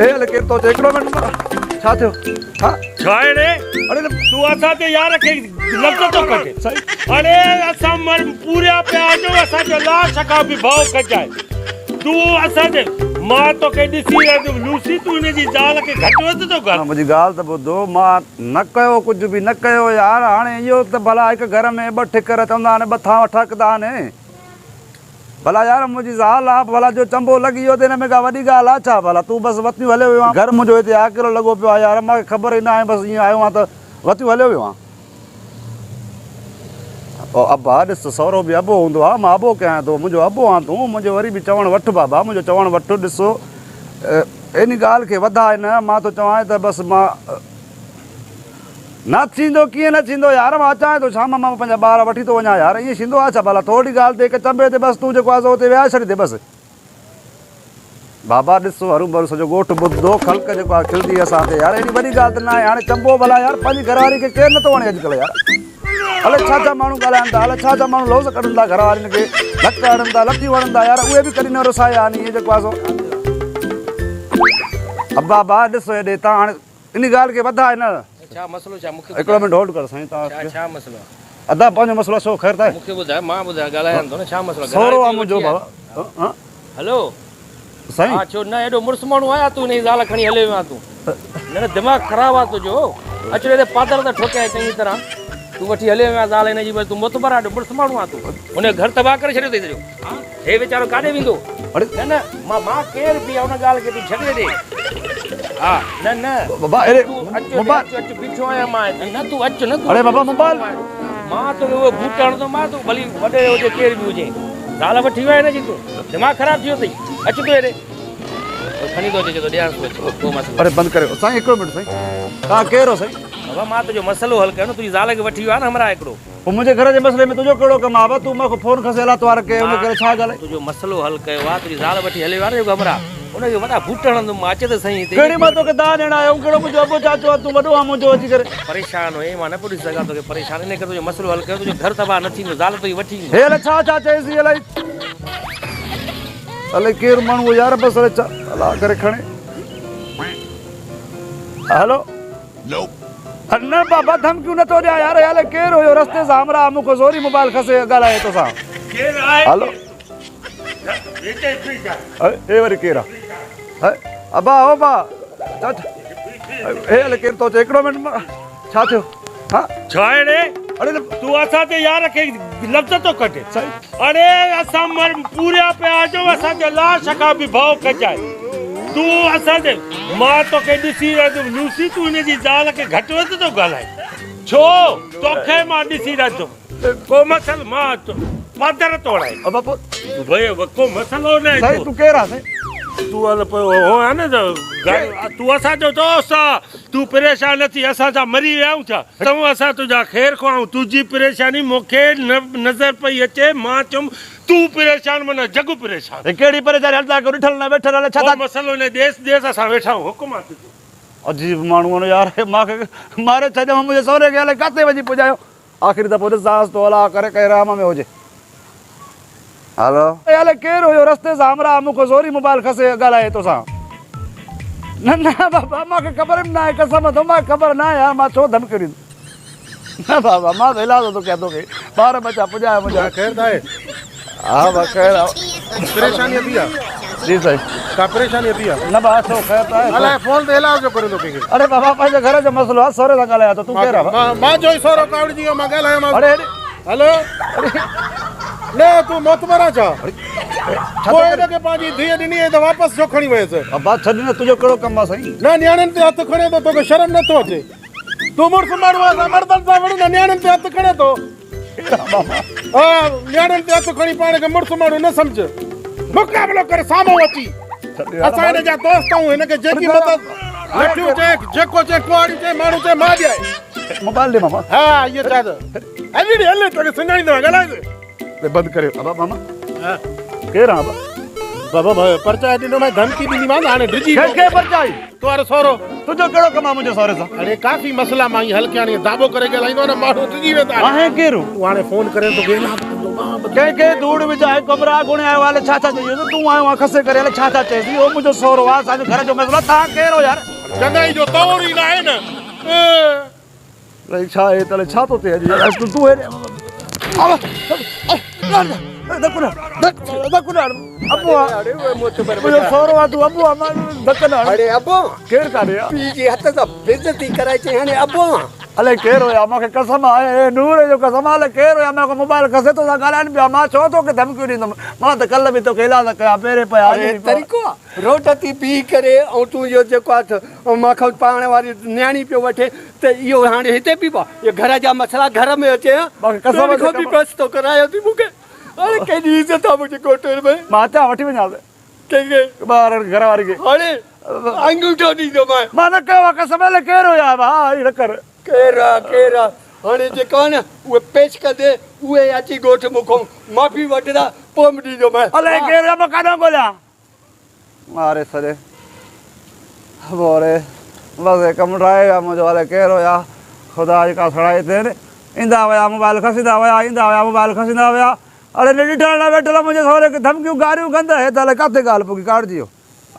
اي هل ڪير ٿو اچي هڪڙو منٽ ڇا ٿيو ها ڇا اڙي اڙي تون اسان تي يار کي لفظ ٿو ڪڍي اڙي اسان مر پوريا پيا آهيون اسان جو لاش کان به ڀؤ کچائي تون اسان جي مان توکي ڏسي رهندم لوسي تون هن جي زال کي گهٽ وڌ ٿو ڪر. منهنجي ڳالهه ته ٻڌو مان نه ڪيو ڪجهه به نه ڪيو يار هاڻي اهو ته ڀلا هڪ گهر ۾ ٻه ٺڪر چوندا آهن ٻه ٿانو ٺهڪدا آهن ڀلا يار منهنجي زال آ ڀلا جو چنبو لڳي ويو ته ان ۾ ڪا وڏي ڳالهه آ ڇا ڀلا تون بس وتيون هليو ويو آن گهر منهنجو هتي آڪيلو لڳو پيو آ يار مان کي خبر ئي ناهي بس ائين آيو آن ته وتيون هليو ويو آن. او ابا ڏس سهرو به ابو هوندو آ مان ابو ڪيان ٿو منهنجو ابو آن تون منهنجو وري به چوڻ وٺ بابا منهنجو چوڻ وٺ ڏس ان ڳالهه کي وڌاء نه مان ٿو چوانء ته بس مان نه ٿيندو ڪيئن نه ٿيندو يار مان اچانء ٿو شام مان پنهنجا ٻار وٺي ٿو وڃان يار ائين ٿيندو آ ڇا ڀلا ٿورڙي ڳالهه تي هڪ چنبي تي بس تون جيڪو آ سو اتي ويهاري ڇڏيندين بس. بابا ڏس هروڀرو سڄو ڳوٺ ٻڌندو خلق جيڪو آ کلندي اسان تي يار ايڏي وڏي ڳالهه ته ناهي هاڻي چنبو ڀلا يار پنهنجي گهر واري کي ڪير نٿو وڻي اڄڪلهه يار الائي ڇا ڇا ماڻهو ڳالهائن ٿا الائي ڇا ڇا ماڻهو لوز ڪڍن ٿا گهر وارين کي ڌڪ هڻن ٿا لتيون هڻن ٿا يار اهي به ڪڏهن نه رسايا آهن ائين جيڪو آ سو ابا با ڏس هيڏي تان هاڻي ان ڳالهه کي وڌاء نه. ڇا مسئلو ڇا مونکي هڪڙو منٽ هولڊ ڪر سائين تان ڇا ڇا مسئلو آ ادا پنهنجو مسئلو سو خير ته مونکي ٻڌاء مان ٻڌاء ڳالهايان ٿو نه ڇا مسئلو سورو آ منهنجو بابا ها هلو سائين ها ڇو نه ايڏو مڙس ماڻهو آيا تون هن جي زال کڻي هليو ويو آ تون نه نه دماغ خراب آ تنهنجو اچ ري پادر ته ٺوڪيائين چڱي طرح تون وٺي هليو ويو آ زال هن جي بس تون معتبر آ مڙس ماڻهو آ تون هن جو گهر تباهه ڪري ڇڏيو اٿئي سڄو هي ويچارو ڪاڏي ويندو؟ نه نه مان مان ڪير به ان ڳالهه کي تون ڇڏي ڏي. ها نه نه بابا اڙي تون اچ موبائل اچ اچ بيٺو آهيان مان هتي نه تون اچ نه تون اڙي بابا موبائل مان توکي اهو بوٽ هڻندو مان تون ڀلي وڏي هجي ڪير به هجي زال وٺي ويو آهي هن جي تون دماغ خراب ٿي ويو اٿئي اچ تون هيڏي کڻي ٿو اچي چي ٿو ڏيانس ٿو اچي ڪو مسئلو اڙي بند ڪريو سائين هڪڙو منٽ سائين توهان ڪير هو سائين بابا مان تنهنجو مسئلو حل ڪيو نه تنهنجي زال کي وٺي ويو آهي نه همراهه هڪڙو پوء منهنجي گهر جي مسئلي ۾ تنهنجو ڪهڙو ڪم آ ابا تون مان کان فون کسي الا توار ڪئي ان ڪري ڇا ڳالهه. تنهنجو مسئلو حل ڪيو آ تنهنجي زال وٺي هليو آ نه جيڪو همراهه ان کي وڏا بوٽ هڻندم مان اچي ته سهي هتي. ڪهڙي مان توکي دانهن ڏيڻ آيو هيم ڪهڙو منهنجو ابو چاچو آ تون وڏو آ منهنجو اچي ڪري. پريشان هئين مان نه پيو ڏسي سگهان توکي پريشان ان ڪري تنهنجو مسئلو حل ڪيو تنهنجو گهر تباهه نه ٿيندو زال توکي وٺي ايندو. هي الائي ڇا ڇا چئيس هي الائي الائي ڪير ماڻهو هو يار بس الائي ڇا الله ڪري کڻي هلو. نه بابا ڌمڪيون نه ٿو ڏيان يار الائي ڪير هيو رستي سان همراهه مون کان زوري موبائل کسي ڳالهائي توسان. ڪير آهي هلو هي وري ڪير آ ابا او با چاچا هي الائي ڪير ٿو اچي هڪڙو منٽ ڇا ٿيو ها ڇا اڙي اڙي تون اسان تي يار کي لفظ ٿو ڪڍي اڙي اسان مر پوريا پيا آهيون اسان جي لاش کان به ڀؤ کچائي تون اسان جي مان توکي ڏسي رهندم لوسي تون هن جي زال کي گهٽ وڌ ٿو ڳالهائين ڇو توکي مان ڏسي رهندم ڪو مسئلو مان پادر توڙائي ابا پوء ڀئي ڪو مسئلو نه سائين تون ڪير آ سائين تون هل پوء هو آ نه تون اسان جو دوست آ تون پريشان نه ٿي، اسان ڇا مري ويا آهيون ڇا؟ تون اسان تنهنجا خير خواهه آهيون، تنهنجي پريشاني مون کي نظر پئي اچي، مان چيم تون پريشان معنيٰ جڳ پريشان. هي ڪهڙي پريشاني هل تان ڪو ڏٺل نه ويٺل الائي ڇا ٿا. ڪو مسئلو نه ديس ديس اسان ويٺا آهيون حڪم آ تنهنجو. عجيب ماڻهو آهن يار مان کي ماري ڇڏيو منهنجي سهري کي الائي ڪاٿي وڃي پڄايو. آخري دفعو ڏسانس ٿو الله ڪري ڪنهن رحم ۾ هجي. هلو. الائي ڪير هيو رستي سان همراهه مون کان زوري موبائل کسي ڳالهائي توسان. نه نه بابا مان کي خبر به ناهي قسم اٿو مان کي خبر ناهي يار مان ڇو ڌمڪيون ڏيندس. نه بابا مان ته علاج ٿو ڪيان توکي ٻار ٻچا پڄايا منهنجا. خير ته آهي. ها با خير آ. پريشاني اٿي آ. جي سائين. ڪا پريشاني اٿي آ. نه با ڇو خير ته آهي. الائي فون تي علاج جو ڪرين ٿو ڪنهن کي. اڙي بابا پنهنجي گهر جو مسئلو آ سهري سان ڳالهايان ٿو تون ڪير آ. مان مان جو ئي سهرو ڪاوڙجي ويو مان ڳالهايان اڙي هيڏي. هلو. نه تون معتبر آ ڇا. پوء هن کي پنهنجي ڌيء ڏني ۽ ته واپس ڇو کڻي ويس. ابا ڇڏ نه تنهنجو ڪهڙو ڪم آ سائين. نه نياڻين تي هٿ کڻين ٿو توکي شرم نه ٿو اچي. تون مڙس ماڻهو آ اسان مردن سان وڙهون نه نياڻين تي هٿ کڻين ٿو. ها نياڻين تي هٿ کڻي پاڻ کي مڙس ماڻهو نه سمجهه. مقابلو ڪر سامهون اچي. اسان هن جا دوست آهيون هن کي جيڪي مدد لٺيون چئي جيڪو چئي ڪهاڙيون چئي ماڻهو چئي مان ڏيائي. موبائل ڏي ماما. ها اهو چئي ٿو. هل ڙي هل توکي سڃاڻيندو آهيان ڳالهائي. بند ڪريو ابا ماما. ها. ڪير آ ابا؟ بابا پرچائي ڏنو مانء ڌمڪي ڏني مانس هاڻي ڊڄي ويو. ڪنهن کي پرچائي؟ تو وارو سهرو. تنهنجو ڪهڙو ڪم آ منهنجي سهري سان؟ اڙي ڪافي مسئلا مان ئي حل ڪيا آهن، داٻو ڪري ڳالهائيندو آ نه ماڻهو ڊڄي ويندا آهن. آهين ڪير؟ تون هاڻي فون ڪرين توکي اعلان ڪندو مان ٻڌ. ڪنهن کي ڌوڙ وجهائي گمراهه گڻي آيو آ الائي ڇا ڇا چئي ويس، تون آيو آن کسي ڪري الائي ڇا ڇا چئيس، اهو منهنجو سهرو آ، اسان جو گهر جو مسئلو آ، توهان ڪير هو يار؟ چڱائي جو طور ئي ناهي نه. الائي ڇا آهي الائي ڇا ٿو ٿئي اڄ يار تون تون هيڏي ڌڪ نه ڌڪ نه ابو آ منهنجو سهرو آ تون ابو آ مان ڌڪ نه اڙي ابو ڪير ڪاڏي آ پيء جي هٿ سان بيعزتي ڪرائي چئي هاڻي ابو آ الائي ڪير هيا مونکي قسم آهي اي نور جو قسم آ الائي ڪير هيا مونکي موبائل کسي تو سان ڳالهائن پيا مان ڇو توکي ڌمڪيون ڏيندم مان ته ڪلهه به توکي اعلان ڪيا پهرين پيا اڄ اڙي به پيا طريقو آ روڊ تي بيهي ڪري ۽ تون اهو جيڪو آ مان کان پاڻ واري نياڻي پيو وٺي ته اهو هاڻي هتي بيهبو آ اهي گهر جا مسئلا گهر ۾ اچي ها باقي قسم تنهن کان به بس تو ڪرايو ٿي مون کي هاڻي ڪيڏي عزت آ منهنجي ڳوٺ ۾ مان اچان وٺي وڃانس ڪنهن کي ٻارن گهر واري کي هاڻي آڱوٺو ڏيندومانء. مان نه ڪيو آ قسم الائي ڪير هيا ها هي نه ڪر. ڪير آ ڪير آ هاڻي جيڪو آ نه اهي پيش ڪندي اهي اچي ڳوٺ مون کان معافي وٺندا پوء به ڏيندومانء. الائي ڪير هيا مان ڪاڏانهن ڳوليان. ماري ڇڏي بوري بس هي ڪم ٺاهي ويا منهنجو الائي ڪير هيا خدا جي ڪا سڻائي ٿئي نه ايندا ويا موبائل کسيندا ويا ايندا ويا موبائل کسيندا ويا اڙي ڏٺل نه ويٺل منهنجي سهري کي ڌمڪيون گاريون گند هي ته الائي ڪاٿي ڳالهه پڳي ڪاڙجي ويو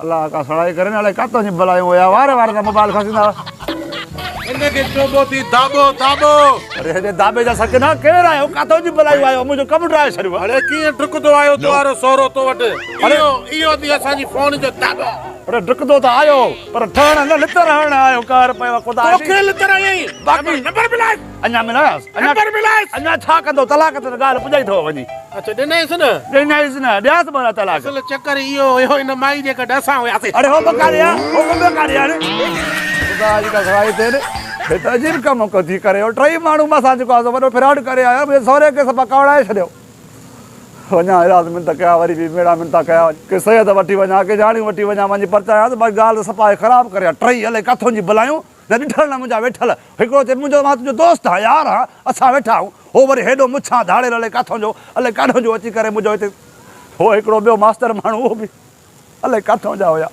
الله ڪا سڻائي ڪري نه الائي ڪاتان جون بلايون هيا واري واري سان موبائل کسيندا ويا. هن کي چئبو ٿي داٻو داٻو. اڙي هيڏي داٻي جا سڪنا ڪير آيو ڪاتان جون بلايون آيو منهنجو ڪم ڊاهي ڇڏيو. اڙي ڪيئن ڊڪندو آيو تو وارو سهرو تو وٽ اهو اهو ٿي اسان جي فون جو داٻو. اڙي ڊڪندو ته آيو پر ٺهڻ نه لتر هڻڻ آيو قهر پيو آ خدا جي. توکي لتر هنيائين باقي نمبر ملائس. اڃا ملايس نمبر ملائس. اڃا ڇا ڪندو طلاق تي ته ڳالهه پڄائي ٿو وڃي. اڇا ڏنائينس نه. ڏنائينس نه ڏيانس ڀلا طلاق. اصل چڪر اهو هيو ان مائي جي ڪڍ اسان هياسين. اڙي هو به ڪاڏي آ هو به ڪاڏي آ خدا جي ڪا سڻائي ٿئي نه هي ته عجيب ڪم ڪو ٿي ڪري ٽئي ماڻهو مان سان جيڪو آ سو وڏو فراڊ ڪري آيا منهنجي سهري کي صفا ڪاوڙائي ڇڏيو. وڃان ايلاز منت ڪيا وري به ميڙا منتا ڪيا ڪي سيد وٺي وڃان ڪي جاڻيون وٺي وڃان وڃي پرچايان ته باقي ڳالهه ته صفا هي خراب ڪري آ ٽئي الائي ڪاٿون جي بلايون نه ڏٺل نه منهنجا ويٺل، هڪڙو چئي منهنجو مان تنهنجو دوست آهيان، يار آهيان، اسان ويٺا آهيون. هو وري هيڏو مڇان ڌاڙيل الائي ڪاٿان جو، الائي ڪاڏهون جو اچي ڪري منهنجو هتي هو هڪڙو ٻيو ماستر ماڻهو اهو به الائي ڪاٿان جا هيا.